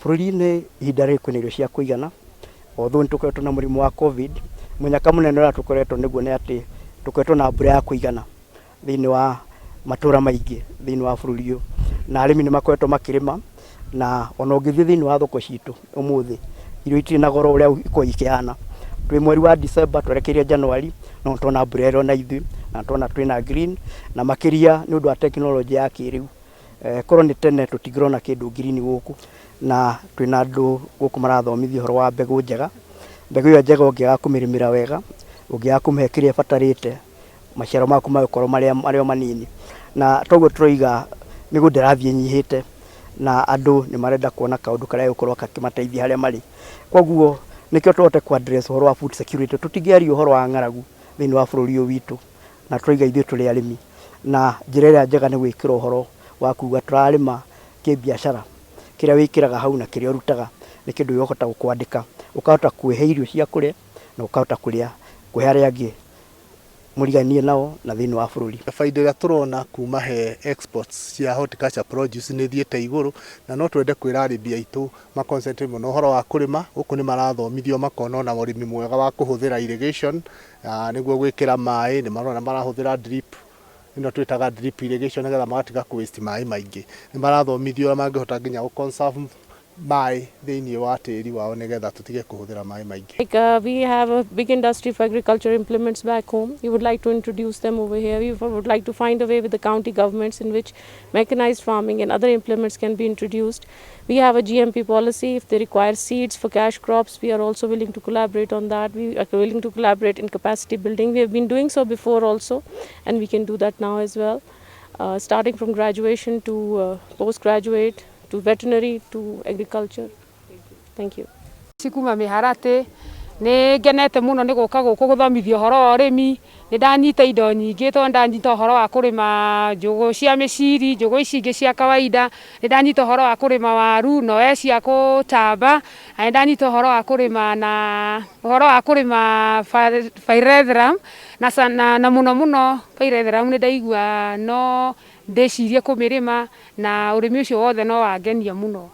Bũrũri-inĩ ihinda rĩrĩ kwĩna irio cia kũigana, although nĩ tũkoretwo na mũrimũ wa Covid, mũnyaka mũnene ũrĩa tũkoretwo nĩguo nĩ atĩ tũkoretwo na mbura ya kũigana thĩinĩ wa matũra maingĩ thĩinĩ wa bũrũri ũyũ, na arĩmi nĩ makoretwo makĩrĩma, na ona ũngĩthiĩ thĩinĩ wa thoko citũ ũmũthĩ, irio itirĩ na goro ũrĩa ikoragwo ikĩhana. Twĩ mweri wa December twerekeire January, no nĩtũrona mbura ĩrĩ ona ithuĩ, na nĩtũrona twĩna green, na makĩria nĩ ũndũ wa tekinoronjĩ ya kĩrĩu. Korwo nĩ tene tũtingĩrona kĩndũ green gũkũ, na twĩna andũ gũkũ marathomithia ũhoro wa mbegũ njega, mbegũ ĩyo njega ũngĩaga kũmĩrĩmĩra wega, ũngĩaga kũmĩhe kĩrĩa ĩbatarĩte, maciaro maku magũkorwo marĩ o manini. Na toguo tũroiga mĩgũnda ĩrathiĩ ĩnyihĩte na andũ nĩ marenda kuona kaũndũ karĩa gegũkorwo gakĩmateithia harĩa marĩ. Koguo nĩkĩo tũhote kũ address ũhoro wa food security. Tũtingĩaria ũhoro wa ng'aragu thĩinĩ wa bũrũri ũyũ witũ na tũroiga ithuĩ tũrĩ arĩmi. Na njĩra ĩrĩa njega nĩ gwĩkĩra ũhoro wa kuga tũrarĩma kĩbiacara. Kĩrĩa wĩkĩraga hau na kĩrĩa ũrutaga nĩ kĩndũ gĩgũhota gũkwandĩka, ũkahota kwĩhe irio cia kũrĩa na ũkahota kũrĩa kũhe arĩa angĩ mũrigainie nao na thĩinĩ wa bũrũri. Baida ĩrĩa tũrona kuma he exports cia horticulture produce nĩ ĩthiĩte igũrũ, na no twende kwĩra arĩmi aitũ ma concentrate mũno ũhoro wa kũrĩma. Gũkũ nĩ marathomithio makona ona ũrĩmi mwega wa kũhũthĩra irrigation nĩguo gwĩkĩra maĩ, nĩ marona marahũthĩra drip, ĩno twĩtaga drip irrigation, nĩgetha magatiga kũ waste maĩ maingĩ. Nĩ marathomithio ũrĩa mangĩhota nginya gũ conserve maĩ thĩinĩ wa tĩri wao, nĩgetha tũtige kũhũthĩra maĩ maingĩ. Like we have a big industry for agriculture implements back home. We would like to introduce them over here. We would like to find a way with the county governments in which mechanized farming and other implements can be introduced. We have a GMP policy. If they require seeds for cash crops, we are also willing to collaborate on that. We are willing to collaborate in capacity building. We have been doing so before also, and we can do that now as well. Starting from graduation to postgraduate, to veterinary, to agriculture. Thank you. Cikuma mĩharatĩ nĩ ngenete mũno nĩ gũka gũkũ gũthomithio ũhoro wa ũrĩmi. Nĩ ndanyita indo nyingĩ, tondũ ndanyita ũhoro wa kũrĩma njũgũ cia mĩciri, njũgũ ici ingĩ cia kawaida, nĩ ndanyita ũhoro wa kũrĩma waru noe cia kũtamba, na nĩ ndanyita ũhoro wa kũrĩma na ũhoro wa kũrĩma pyrethrum na mũno mũno pyrethrum. Nĩ ndaigua no ndĩcirie kũmĩrĩma, na ũrĩmi ũcio wothe no wangenia mũno.